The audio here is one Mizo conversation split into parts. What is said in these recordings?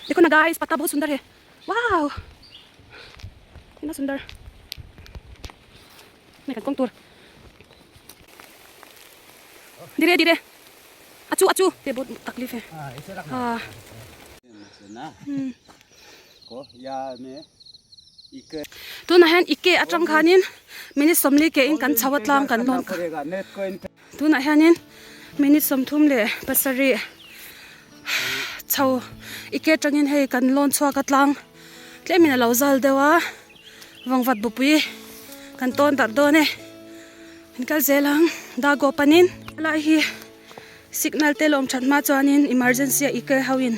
Dekho na guys patta bahut sundar hai wow kitna sundar hei kan kawng tur dire dire achu achu te bahut taklif hai haa tunah hian ike atang khanin minute sawmli ke in kan chho a tlang kan lawn Tunah hianin minute 37 chho i ke atangin hei kan lawn chhuak a tlang tlemin a lo zal deuh a vawngvat bupui kan tawn darh dawn e an kal zel ang dago panin helai hi signal te lawm that hma chuanin emergency a i ke ho in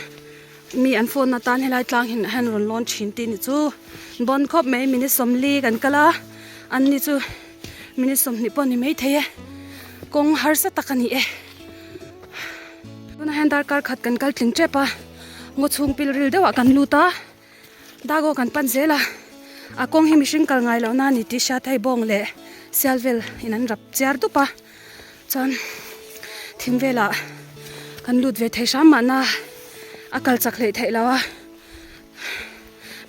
mi an phone atan helai tlang hi an rawn lawn thin tih ni chu bawn khawp mai minute 40 kan kal a an ni chu. Minute 20 pawh ni maithei e, kawng harsa tak a ni e. Tunah hian darkar khat kan kal tling tep a, ngaw chhung pil ril deuhah kan lut a, dago kan pan zel a, a kawng hi mihring kal ngai lohna a ni tih hriat hei bawng leh sial vel in an rap chiar dup a, chuan thing velah kan lut ve thei hram mahna a kal chak hleih theih loh a.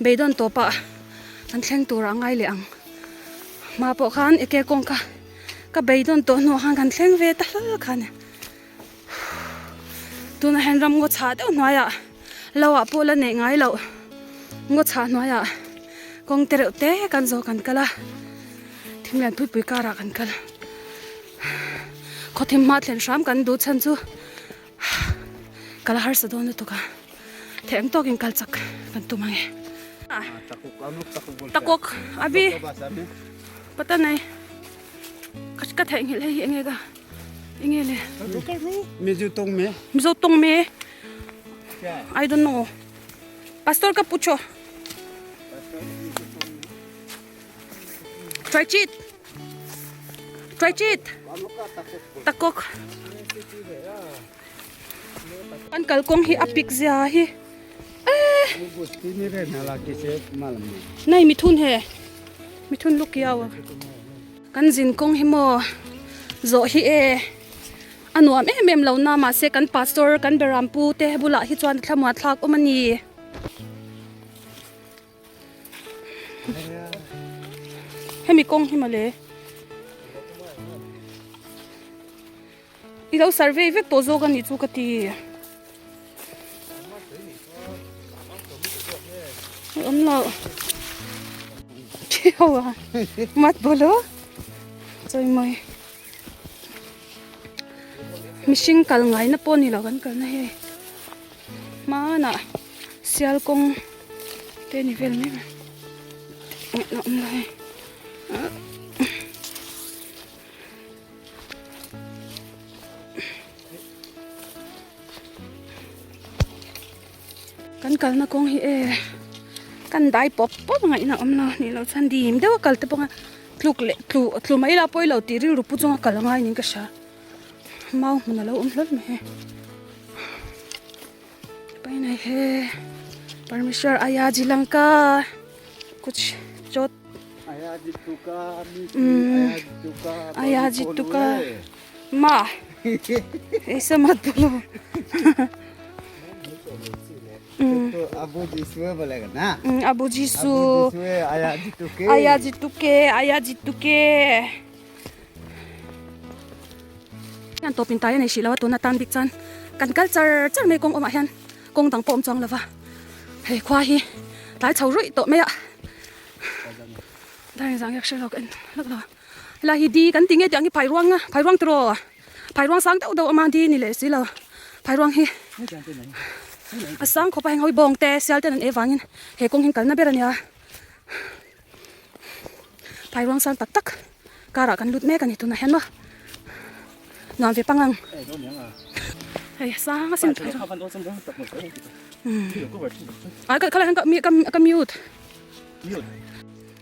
Beidawn tawpah an thleng tur a ngai leh ang. Hma pawh khan eke kawng kha ka beidawn tawh hnuah khan kan thleng ve ta hlal kha a ni. Tunah hian ram ngaw chhah deuh hnuaiah lo ah pawh la neih ngai loh ngaw chhah hnuaiah kawng te reuh te kan zawh kan kal a, thing lian pui pui karah kan kal. Khawthim hma thlen hram kan duh chhan chu. Kal a harsa dawn lutuk a, theih ang tawkin kal chak kan tum ang e. Takuk abi pata nei ka theih nghilh hei hi enge ka enge le Mizo tawng me Mizo tawng me I don't know Pastor ka pucho Try cheat Try cheat Takok Kan kalkawng hi a pik zia hi eh Nei mithun he mithun lu kiau Kan zin kawng hi maw zawh hi e a nuam em em lo na mahse kan pastor kan berampu te bulah hi chuan thlamuan thlak awm a ni. Hemi kawng hi mawle i lo survey vek tawh zawk a nih chu ka ti awm lo thiau a mat bolo chawimawi mihring kal ngaina pawh ni lo kan kalna hei hmanah. Sial kawng te ni vel mai mai a awm lo hei kan kalna kawng hi e kan dai pawp pawp ngaihna awm lo nih loh chuan dim deuh a kal te pawh a tluk leh tlu tlu mai la pawilo tih rilru pu chunga kal a ngai niin ka hria mau hmun a lo awm hlawlh mai hei. Painai he Parmeshwar aya ji langka kuch chot aya ji tuka aya ji tuka aya ji tuka ma aisa mat bolo Abu Jisu bolega na Abu Jisu aya ji tuke aya ji tuke aya ji tuke Hian tawp in tai a nei hrih lo a tuna tan bik chuan kan kal char char mai kawng awmah hian kawng dang pawh awm chuang lo va hei khua hi tlai chho ruih tawh mai a dar engzah nge ka hre lo ka en lawk lo a helai hi di kan ti nge tih ang hi phairuang a phairuang tiraw phairuang sang deuh deuh a awm a di ni leh si lo phairuang hi a sang khawp a heng ho hi bawng te sial ten an ei vangin he kawng hi an kalna ber a nia. Phairuang sang tak tak karah kan lut mek a ni tunah hian maw nuam ve pangang hei sang a sin phairuang ai ka khalai hian ka ka mute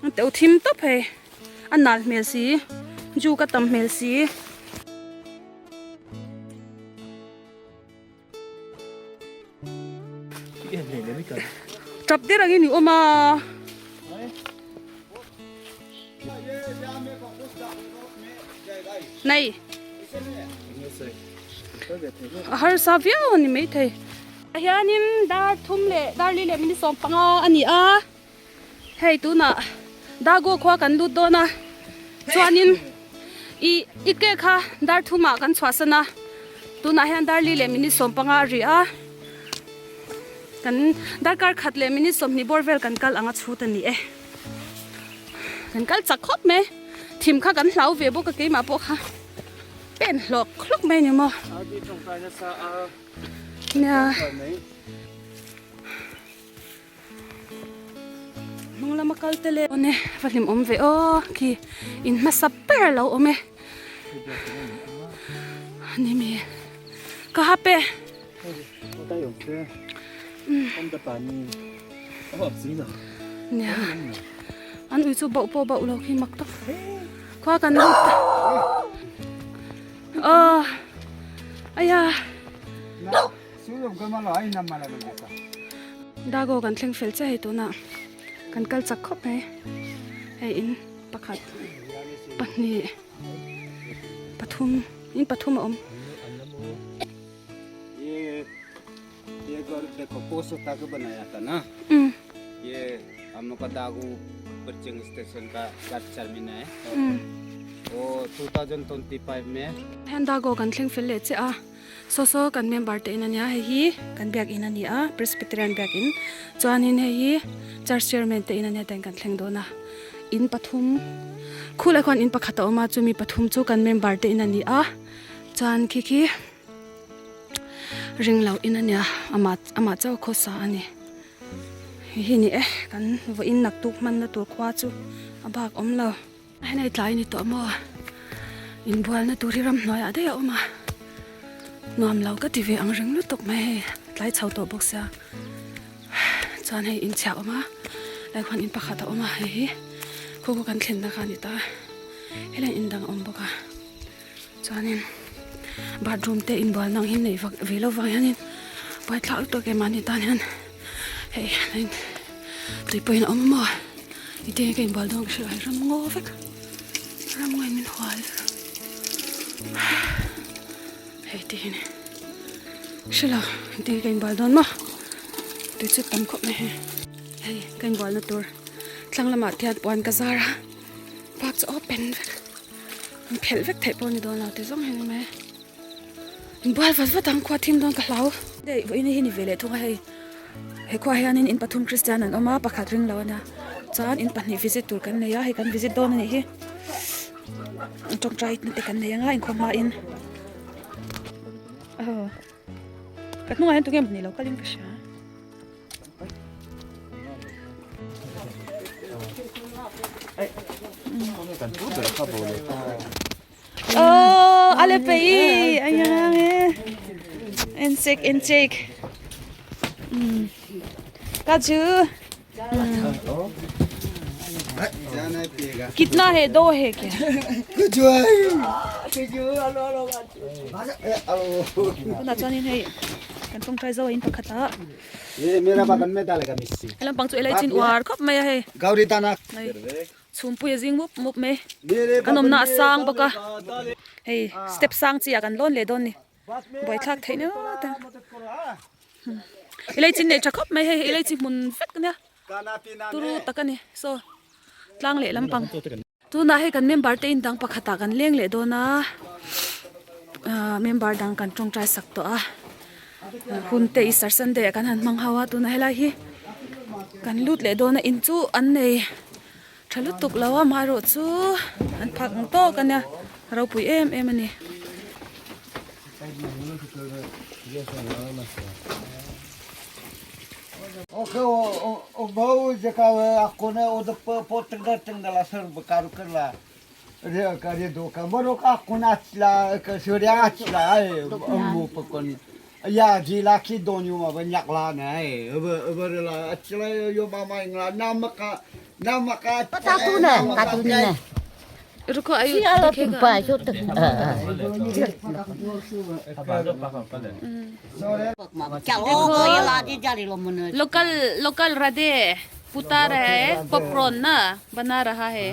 an teuh thim tawp hei a nal hmel si ju ka tam hmel si. Tap der angin i awm a. Nei. A harsa viau a ni maithei. Hianin dar thum leh dar li leh minute 15 a ni a, hei tunah Dago khua kan lut dawn a, chuanin ih i ke kha dar thumah kan chhuahsan a, tunah hian dar li leh minute 15 a ri a, kan darkar khat leh minute 20 bawr vel kan kal ang a chhut a ni e. Kan kal chak khawp mai, thim kha kan hlau ve bawk a keimah pawh kha pen hlawk hlawk mai a ni maw. Nia. Hnung lama kal te leh awm e, va hlim awm ve aw khi in hmasa ber a lo awm e. Ni mi ka hap e. Nia an ui chu bauh pawh bauh lo khi mak tak khua kan lut ta. Aw aya. Dago kan thleng fel chiah hei tunah kan kal chak khawp mai hei in pakhat pahnih pathum in pathum a awm. Hian Dago kan thleng fel leh chiah a, saw saw kan member te in a nia, hei hi kan biakin a ni a, Presbyterian biakin, chuanin hei hi church chairman te in a nia tiang kan thleng dawn a, in pathum khulai khuan in pakhat a awm a, chumi pathum chu kan member te in a ni a, chuan khi khi. Ring loh in ania amah amah chauh khawsa a ni hei hi ni e kan vawiin naktuk hmanna tur khua chu a bak awm lo a hei tlai ni tawh maw inbualna tur hi ramhnuaiah daih a awm a nuam lo ka ti ve ang reng lutuk mai hei tlai chho tawh bawk sia chuan hei inchhiah a awm a lai khuan in pakhat a awm a hei hi khaw khaw kan thlenna kha a ni ta helaiah in dang a awm bawk a. Chuanin bathroom te inbual nang hi neih vak ve lo vang hianin buaithlak lutuk em mahni tan hian hei hei tui pawhin a awm maw engtin nge ka inbual dawn ka hrilh a ram ngaw vek ram ngaw in min hual vek hei ti hi ni hrelo engtin nge ka inbual dawn maw tui chu tam khawp mai hei hei ka inbualna tur thlang lamah te hian puan ka zar a bak chu open vek. An phelh vek theih pawh a ni dawn lo ti zawng hian awm e. Inbual vat vat ang khua thim dawn ka hlau. Hei vawiin hi ni ve leh thung a hei. He khuaah hianin in pathum Kristian an awm a pakhat ring lo a nia. Chuan in pahnih visit tur kan nei a hei kan visit dawn a nih hi. Tawngtai te kan nei anga inkhawm hmain. Aw ka hnungah hian tunge ni lo kalin ka hria. Oh, ale pei ayang eh. Insik insik. Kaju. Kitna hai do hai kya? Kaju. Kaju alo alo. Tunah chuanin hei kan tawngtai zo a in pakhat a. He lampang chu elai chin uar khawp mai a hei. Chhumpui a zing mup mup mai. Kan awmna a sang bawk a. Hei step sang chi ah kan lawn leh dawn ni. Buaithlak theih ngawt a. Elai chin nei tha khawp mai hei elai chi hmun vek ania. Turu tak a ni. Saw tlang leh lampang. Tunah hei kan member te in dang pakhatah kan leng leh dawn a ahh member dang kan tawngtai sak tawh a hun te Easter Sunday ah kan han hmang ho a tunah helai hi kan lut leh dawn a in chu an nei tha lutuk lo a amaherawh chu an phak ang tawk a nia ropui em em a ni. रुको आयु local local Radhe पुता रहा है पॉपकॉर्न ना बना रहा है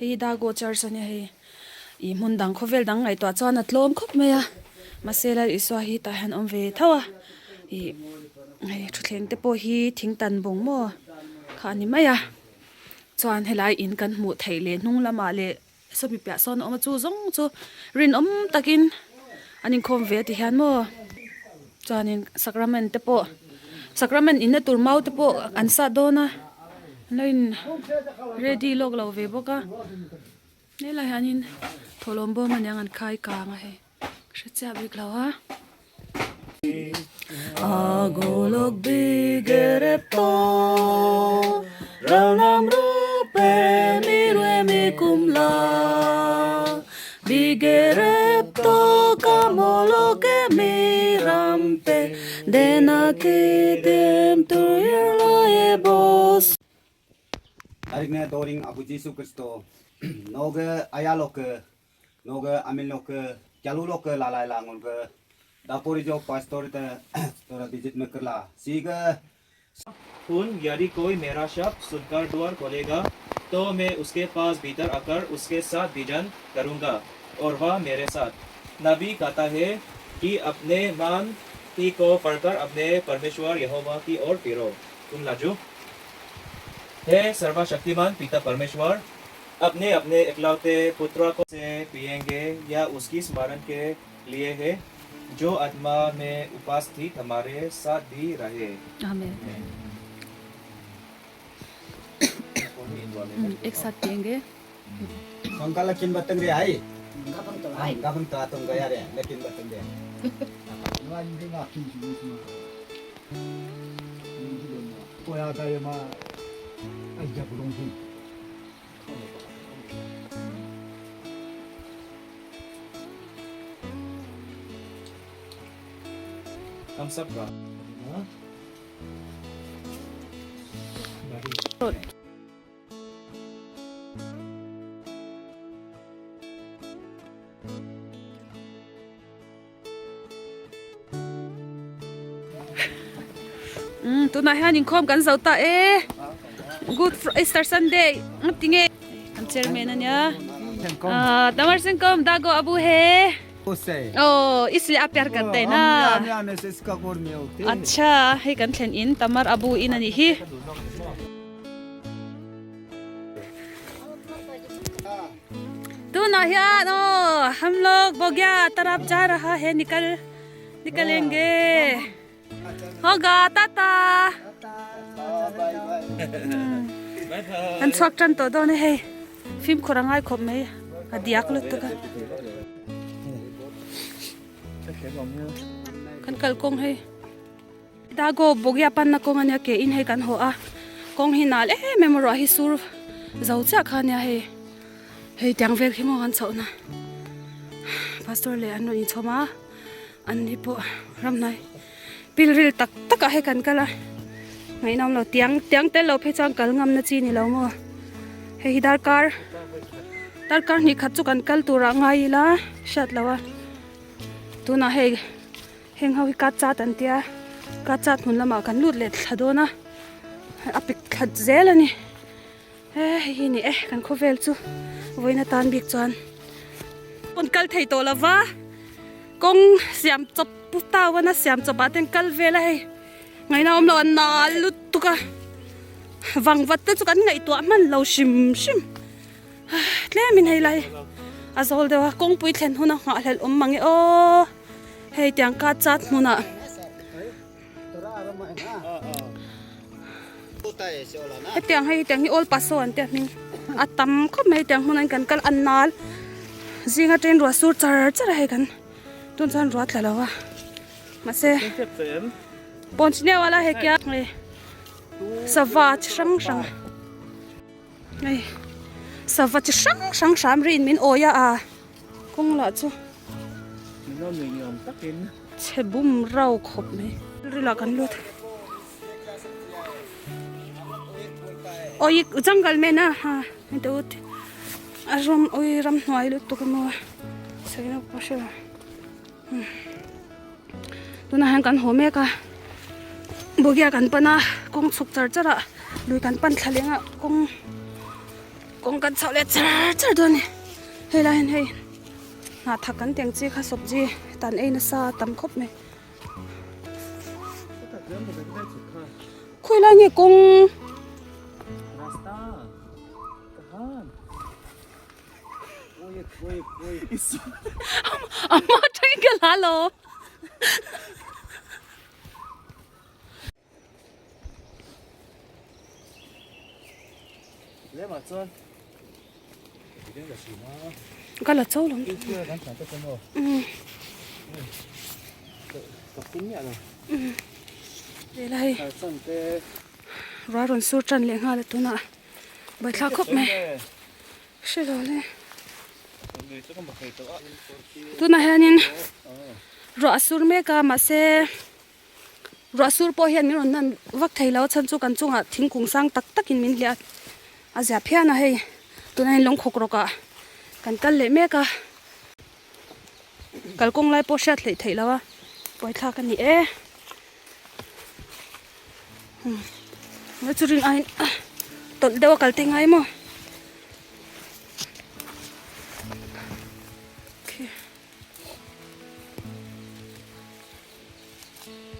Hei hi Dago Church a nia hei ih hmun dang khawvel dang ngaihtuah chuan a tlawm khawp mai a mahse Lal Isua hi tah hian a awm ve tho a ih hei thutthleng te pawh hi thing tan bawng maw kha a ni mai a chuan helai in kan hmuh theih leh hnung lamah leh sawmi piah sawn a awm a chu zawng chu rinawm takin an inkhawm ve a ti hian maw chuanin sacrament te pawh sacrament inna tur mau te pawh an sat dawn a an lo in ready lawk lo ve bawk a helai hianin thawhlawm bawm aniang an khai kang a hei ka hre chiah bik lo a. Arigna doring abu Jisu Kristo noge ayaloke noge amilnoke kyaluloke lalai langon ke dapori jo pastor te tora visit me kerla sige उन यदि कोई मेरा शब्द सुनकर द्वार खोलेगा तो मैं उसके पास भीतर आकर उसके साथ भोजन करूंगा और वह मेरे साथ। नबी कहता है कि अपने मन ही को पढ़कर अपने परमेश्वर यहोवा की ओर फिरो। तुम लाजू हे सर्वशक्तिमान पिता परमेश्वर, अपने अपने इकलौते पुत्र को से पिएंगे या उसकी स्मरण के लिए है जो आत्मा में उपस्थित हमारे साथ भी रहे। आमीन। एक साथ पियेंगे। Kongkala kin batang re ai. Gabang to atong gaya re, lekin batang re. हम सब Umm tunah hian inkhawm kan zo ta e Good Easter Sunday nga ti nge kan chairman ania ah Tamar Singh kom dago abu he oh isliye aap pyar karte hai na acha hei kan thlen in Tamar abu in anih hi. Tunah hian aw ham log bogya taraf ja raha hai nikal nikalenge hoga tata an chhuak tan tawh dawn e hei fimkhur a ngai khawp mai a diak lutuk a kan kalkawng hei. Dago Bogya panna kawng ania ke in hei kan haw a, kawng hi nal em em erawh hi sur zo chiah kha ania hei, hei tiang vel khi maw kan chhoh na pastor leh an rawn inchhawm a, an ni pawh ramhnai pilril tak tak ah hei kan kal a, ngaihnawm lo tiang tiang tel lo phei chuan kal ngam na chi ni lo maw, hei hi darkar darkar hnih khat chu kan kal tur ah ngai ila hriat lo a, tunah hei. Heng ho hi kat chat an tia, kat chat hmun lamah kan lut leh thla dawn a, a pik thla zel a ni. He hei hi ni e kan khawvel chu vawiin atan bik chuan pawn kal thei tawh lo va, kawng siam chawp pu tau a na siam chawp ah ten kal vel a hei ngaihna awm lo a nal lutuk a, vangvat te chu kan ngaihtuah hman lo hrim hrim. Tlemin hei lai a zawl deuh a, kawngpui thlen hun a nghahhlelh awm mang e aw. Hei tiang ka chat hmunah hetiang hei hetiang hi all paso an tia hming a tam khawp mai hetiang hmunah hian kan kal a nal zinga train ruah sur char char a hei kan tun chuan ruah tla lo a mahse pawnchhne wala he kia hei. Sava chi hrang hrang hei sava chi hrang hrang hram riin min awi a a kawng lah chu chhe bum rau khawp mai ril ah kan lut awi jungle men a ha heti ut a ram awi ramhnuai lutuk emaw sawi na pawh hre lo. Tunah hian kan haw mek a Bogia kan pan a kawng chhuk char char ah lui kan pan thla leng a kawng kawng kan chhoh leh char char dawn a ni hei lai hian hei hnah thak kan teng chi kha sawpji tan ei nasa tam khawp mai khawi lai nge kawng A hma atangin ka hla lo. Ka la cho lo. Helai ruah rawn sur tan leh nghal a tunah buaithlak khawp mai. Hre lo le. Tunah hianin ruah a sur mek a mahse ruah sur pawh hian min rawn nan vak thei lo a chhan chu kan chungah thingkung sang tak takin min hliah a zia phian a hei tunah hian lungkhawk rawkah kan kal leh mek a kalkawng lai pawh hriat hleih theih lo a buaithlak a ni e. Chu rin aiin tawlh deuh a kal te ngai maw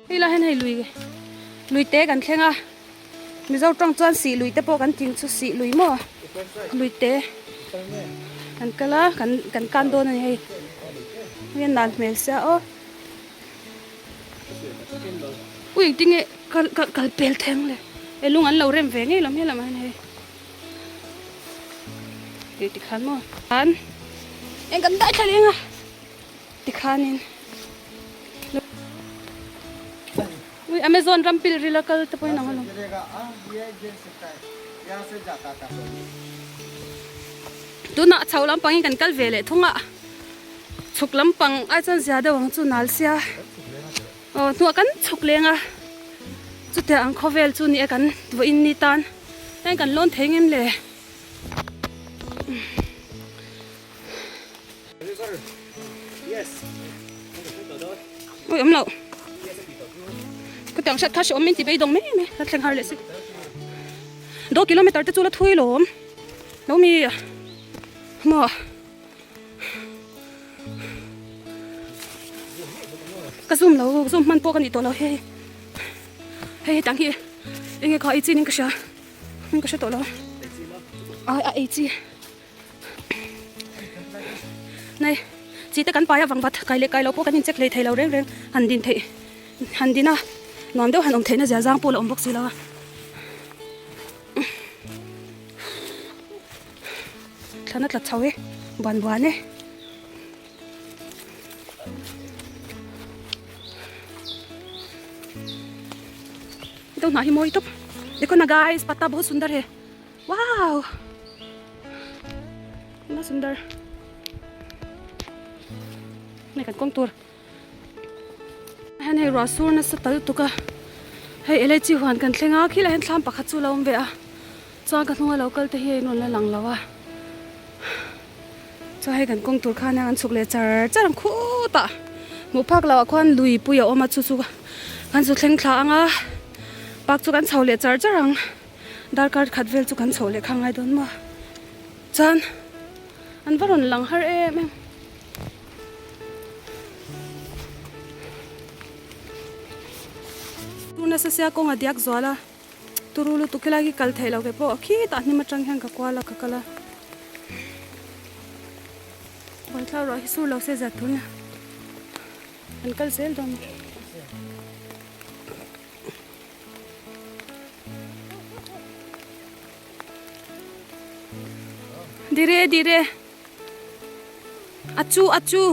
hei lai hian hei lui lui te kan thleng a mizo tawng chuan sih lui te pawh kan tih chu sih lui maw lui te kan kal a kan kan kan dawn a ni hei hei a nan hmel sia aw. Ui engtin nge kal kal kal pel theng le he lung an lo rem ve ngei lo hmel lamah hian hei hei tikhan maw khan eng kan dai thla leng a tikhanin ui amazon ram pil rila kal te pawhin ang alawm. Tunah chho lampangin kan kal ve leh thung a. Chhuk lampang ai chuan zia deuh ang chu nal sia aw hnuah kan chhuk leng a chutia ang khawvel chu ni e kan vawiin ni tan heng kan lawn thei ngem le. Ui awm loh ka tiang hriat kha hreawm min ti beidawng mai mai ka thleng har leh si do kilometer te chu la thui lawm lo mi maw. Ka zoom lo zoom hman pawh ka nih tawh lo hei hei tang hi enge kha ei chi ning ka hria ka hre tawh lo a a ei chi nei chi te kan pai a vang vat kai leh kai lo pawh kan in check hlei thei lo reng reng han din theih han din a nuam deuh han awm theihna zia zang pawh la awm bawk si lo a. Thlan a tla chho e buan buan e. Ito hnah hi mawi tawp. Dekho na guys patta bahut sundar hai. Wow! Kitna sundar. Hei kan kawng tur. Hian hei ruah sur nasa ta lutuk a hei elaichi huan kan thleng a khilaiah hian thlam pakhat chu a lo awm ve a chuan ka hnunga lo kal te hi a inrawn la lang lo a chuan hei kan kawng tur khan an chhuk leh char char ang khutah hmuh phak loh ah khuan lui pui a awm a chu chu kan zu thleng thla ang a park chu kan chho leh char char ang darkar khat vel chu kan chho leh kha ngai dawn maw chuan an va rawn lang har em em. Tuna sasia kawng a diak zual a turu lutuk helai hi kal theih loh ke pawh khitah hnim atang hian ka kual a ka kal a buaithla ruah hi sur lo se zat thun a an kal zel dawn a ni. Dire dire. A chu a chu.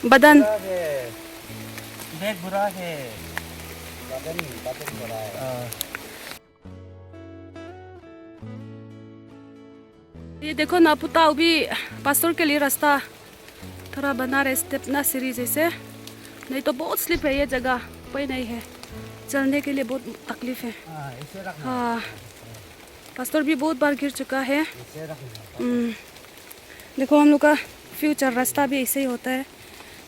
Badan. ये देखो ना पुता अभी पास्टर के लिए रास्ता थोड़ा बना रहे स्टेप ना सीढ़ी जैसे नहीं तो बहुत स्लिप है ये जगह कोई नहीं है चलने के लिए बहुत तकलीफ है हाँ पास्टर भी बहुत बार गिर चुका है हम्म, देखो हम लोग का फ्यूचर रास्ता भी ऐसे ही होता है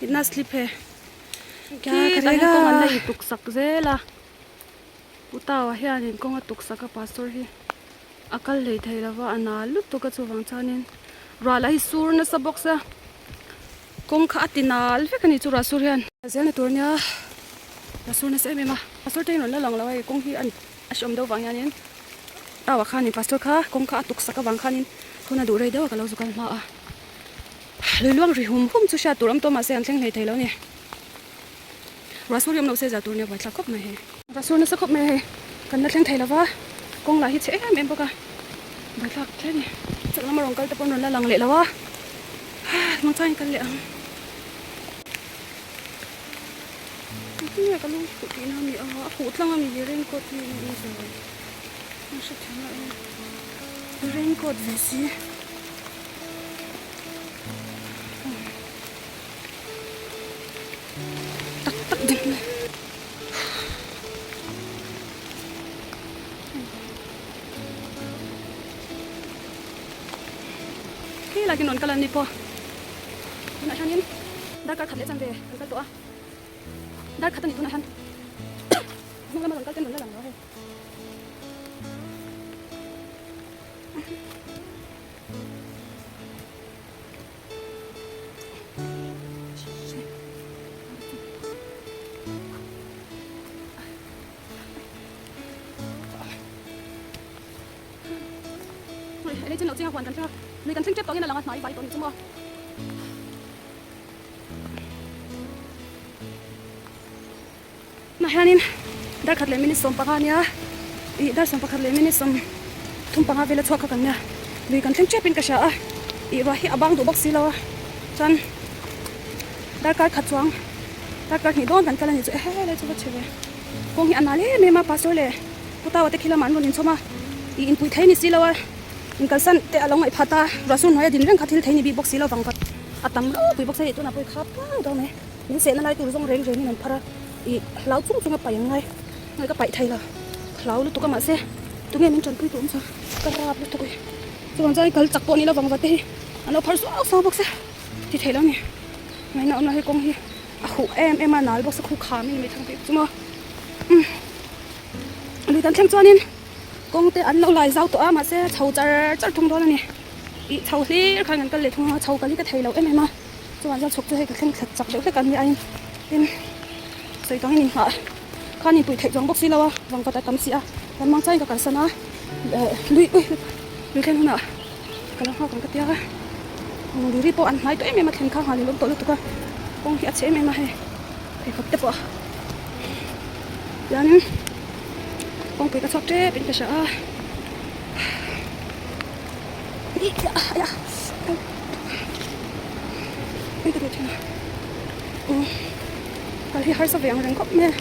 इतना स्लिप है क्या करेगा tuk sak zela utawa hianin kawnga tuk sak a pastor hi a kal hlei thei lova a nal lutuk a chuvang chuanin ruah lah hi sur nasa bawk sia kawng kha a ti nal vek a ni chu ruah sur hian zelna tur nia ruah sur nasa em em a pastor te hi an rawn la lang lo a hei kawng hi a hreawm deuh vang hianin tawah khanin pastor kha kawng kha a tuk sak avang khanin hun a duh rei deuh a ka lo zu kal hma a lui luang ri hum hum chu hriat tur awm tawh mahse an thleng hlei thei lo a ni. Ruah sur hi awm lo se zah tur nia buaithlak khawp mai hei. Ruah sur nasa khawp mai hei. Kan la thleng thei lova, kawng lah hi chhe em em bawk a, buaithlak hle a ni. Chak lama rawn kal te pawh an rawn la lang leh lo a, hnung chuan kal leh ang. Engtin nge ka lung hi khuh tihna a ni a, a khuh tlang a mi hi raincoat hi eng nge awm a hrethiam loh em raincoat ve si. Tak tak din mai. Khi lai khi rawn kal an ni pawh. Tunah hianin darkar khat leh chanve kan kal tawh a. Dar khat a ni tunah hian. Hnung lama rawn kal ten rawn la lang lo hei. Tunah hianin dar khat leh minute 15 a nia ih dar 11 leh minute 35 vela chhuak kha kan nia lui kan thleng tep in ka hria a ih ruah hi a bang duh bawk si lo a chuan darkar khat chuang darkar hnih dawn kan kal a ni chu ehe helai chu va chhe ve kawng hi a nal em em a pastor leh pu tawa te khi lamah an rawn inchhawm a ih inpui thei ni si lo a inkalsan te a lo ngaih phat a ruah sur hnuaia din reng kha thil thei ni bik bawk si lo vang vat a tam ropui bawk si a hei tunah pawh i khap tau dawn mai. Min sehna lai tur zawng reng rengin an phar a, ih hlau chung chung a paih ang ngai, ngai ka paih thei lo, ka hlau lutuk a mahse tunge min tanpui tur awm chuan ka rap lutuk e, chuvang chuan kal chak pawh ni lovang vate hi an lo phar suau suau bawk se ti thei lo ni, ngaihna awm lo hei kawng hi a huh em em a nal bawk se khu kham in mai thang bik chu maw umm lui kan thleng chuanin kawng te an lo lai zau tawh a mahse chho char char thung dawn a ni, ih chho hlir khan kan kal leh thung a chho kal hi ka thei lo em em a. Chuan chuan chhuk chu hei ka thleng thla chak deuh hlek a ni a in sawi tawng in inhah khan inpuih theih chuang bawk si lo a vang kawt a tam si a kan mang chuan ka kalsan a lui ui lui thlen hunah ka lo nghak ang ka tia a lui ri pawh an hnai tawh em em a thlen kha nghal in awm tawh lutuk a kawng hi a chhe em em a hei pheikhawk te pawh tianin kawngpui ka chhuak tep in ka hria a. Kal hi harsa ve ang reng khawp mai a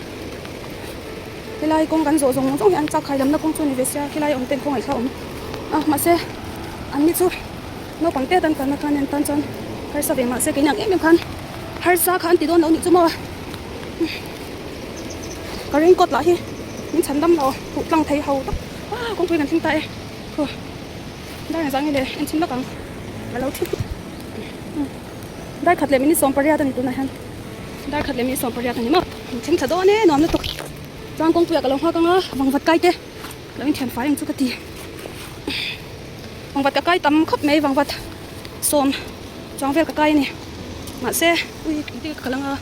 helai kawng kan zawh zawng zawng hi an chak khai lamna kawng chu a ni ve sia khilai awm ten khawngaih kha a awm a mahse an ni chu naupang te atan kalna khan an tan chuan harsa ve mahse keini ang em em khan harsa kha an ti dawn lo nih chu maw ka raincoat lah hi min chhan dam lo huh tlang thei ho tak a kawngpui kan thleng ta e. Huh dar engzah nge le en chhin lawk ang a lo thim dar khat leh minute 18 a ni tunah hian dar khat leh minute 18 a ni maw in thleng thla dawn e nuam lutuk chuan kawngpuiah ka lo nghak ang a vangvat kai te ka lo inthian fai ang chu ka ti vangvat ka kai tam khawp mai vangvat sawm chuang vel ka kai a ni mahse ui engtin ka kal ang a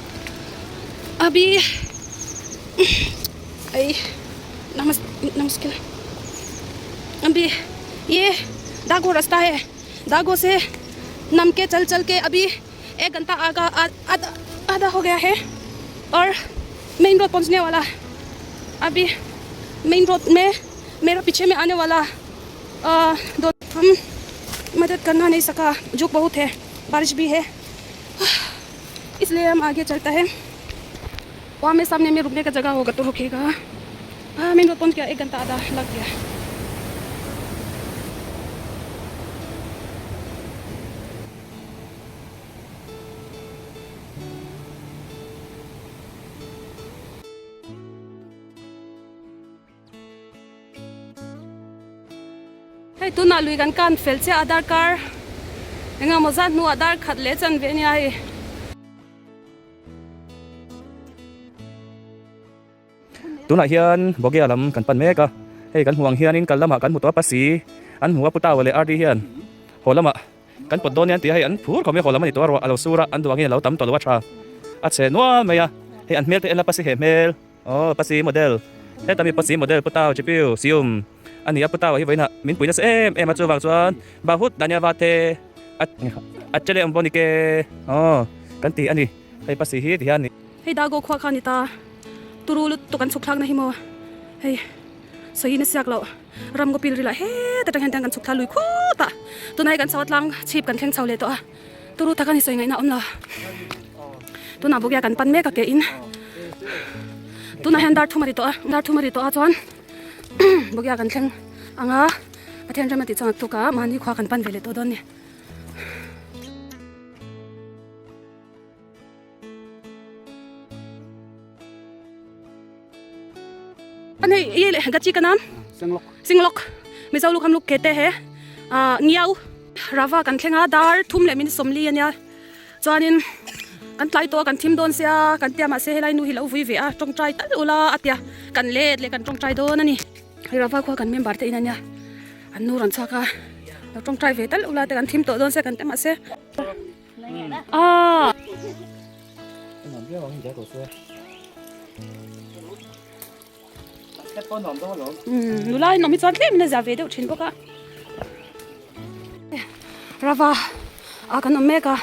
abi ei नमस्कार अभी ये दागो रास्ता है दागो से नम के चल चल के अभी एक घंटा आगा आधा आधा हो गया है और मेन रोड पहुंचने वाला अभी मेन रोड में मेरा पीछे में आने वाला आ, दो हम मदद करना नहीं सका झुक बहुत है बारिश भी है इसलिए हम आगे चलता है वहाँ में सामने में रुकने का जगह होगा तो रुकेगा हाँ मेन रोड पहुँच गया एक घंटा आधा लग गया Hei tunah lui kan kan fel chiah a darkar eng emaw zat hnuah dar khat leh chan ve ania hei. Tunah hian Bogya lam kan pan mek a, hei kan hmuh ang hianin kal lamah kan hmu tawh a pasi an hmu a Pu Tawa leh RD hian haw lamah kan pawt dawn nia an ti a, hei an phur khawp mai a haw lam a ni tawh a ruah a lo sur a an duh angin a lo tam tawh lo a tha a chhe nual mai a, hei an hmel te en la pasi he hmel aw pasi model heta mi pasi model Pu Tau Chipiu Sium a ni a Pu Tawa hi vawiinah min pui nasa em em a chuvang chuan Bahut Daniel te a che leh awm bawk a ni ke aw kan ti a ni hei pasi hi ti hian. Hei Dago khua kha a ni ta, turu lutuk an chhuk thlakna hi maw, hei sawiin a siak loh ram ngaw pil ril ah heta tang hian tiang kan chhuk thla lui khut a, tunah hi kan chho a tlang chhip kan thleng chho leh tawh a, turu tak a ni sawi ngaihna a awm lo, tunah bawk hian kan pan mek a ke in, tunah hian dar thum a ri tawh a, dar thum a ri tawh a chuan bawk hian kan thleng ang a, Pathian rem a tih chuan a tuk a mahni khua kan pan ve leh tawh dawn a ni. Ani ye gachi ka naam Singlok Singlok Mizo luk ham luk kete he ngiau rava kan thlenga dar thum leh min sawmli ania chuanin kan tlai tawh a kan thim dawn sia kan tia mahse helai nu hi lo vui ve a tawngtai tal ula a tia kan let leh kan tawngtai dawn ani hei rava khua kan member te in ania an nu rawn chhuak a lo tawngtai ve tal ula te kan thim tawh dawn sia kan tia mahse Ah. Nula in awm hi chuan tlem in a zia ve deuh thin bawk a. Rava a kan awm mek a,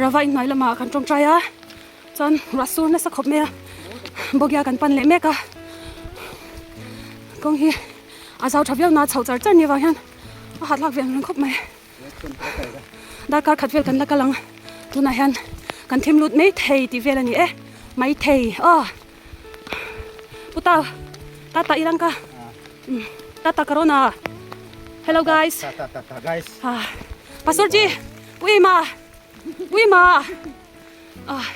Rava in hnuai lamah kan tawngtai a, chuan ruah sur nasa khawp mai a, bawkya kan pan leh mek a. Kawng hi a zau tha viau na chho char char ni avang hian a hahthlak ve ang reng khawp mai. Darkar khat vel kan la kal ang tunah hian kan thim lut mai thei tih vel a ni e mai thei aw puta tata i lang ka tata corona hello guys tata tata guys ah pastor ji puima puima ah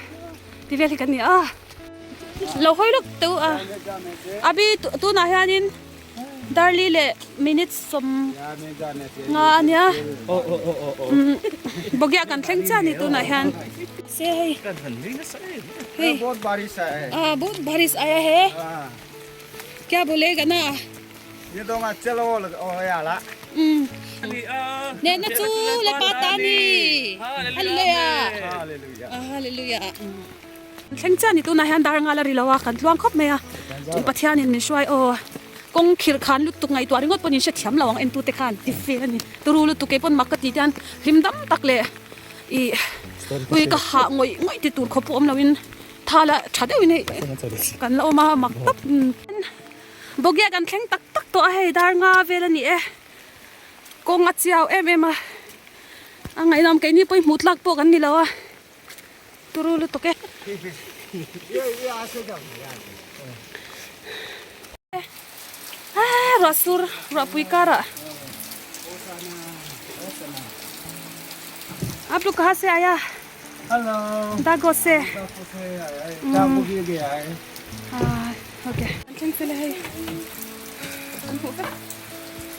ti vel hi kan ni a lo hawi lawk teuh a abi tunah hianin Darli leh minutes sawm nga a nia bawkya kan thleng chiah a ni tunah hian se hei hei ah bahut barish aaya hai kya bolega na Nehna chu le pa ta ni Hallelujah Hallelujah Thleng chiah ni tunah hian dar ngal a ri lo a kan tluang khawp mai a chu Pathianin min hruai aw kawng khirh khan lutuk ngaihtuah ringawt pawhin hrethiam lo ang entute khan ti fel a ni turu lutuk kei pawn mak ka ti te hian hlim dam tak leh ih ui ka hah ngawih ngawih ti tur khawp pawh awm loin tha la tha deuhin hei kan la awm a mak tawp. Bawkya kan thleng tak tak tawh a hei dar nga vel a ni e kawng a chiau em em a a ngaihnawm keini pawhin hmuh tlak pawh kan ni lo a turu lutuk e. Ruah sur ruah pui karah Aap log kaha se aaya? Hello. Dago se. Dago se aaya hai. Dago bhi gaya hai. Ah, okay. An thleng fel e hei. An hmuh vek.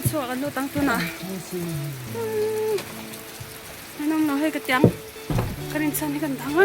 Chhuak an lut ang tunah. An awm lo hei ka tiang. Ka rin chhan hi kan dang a.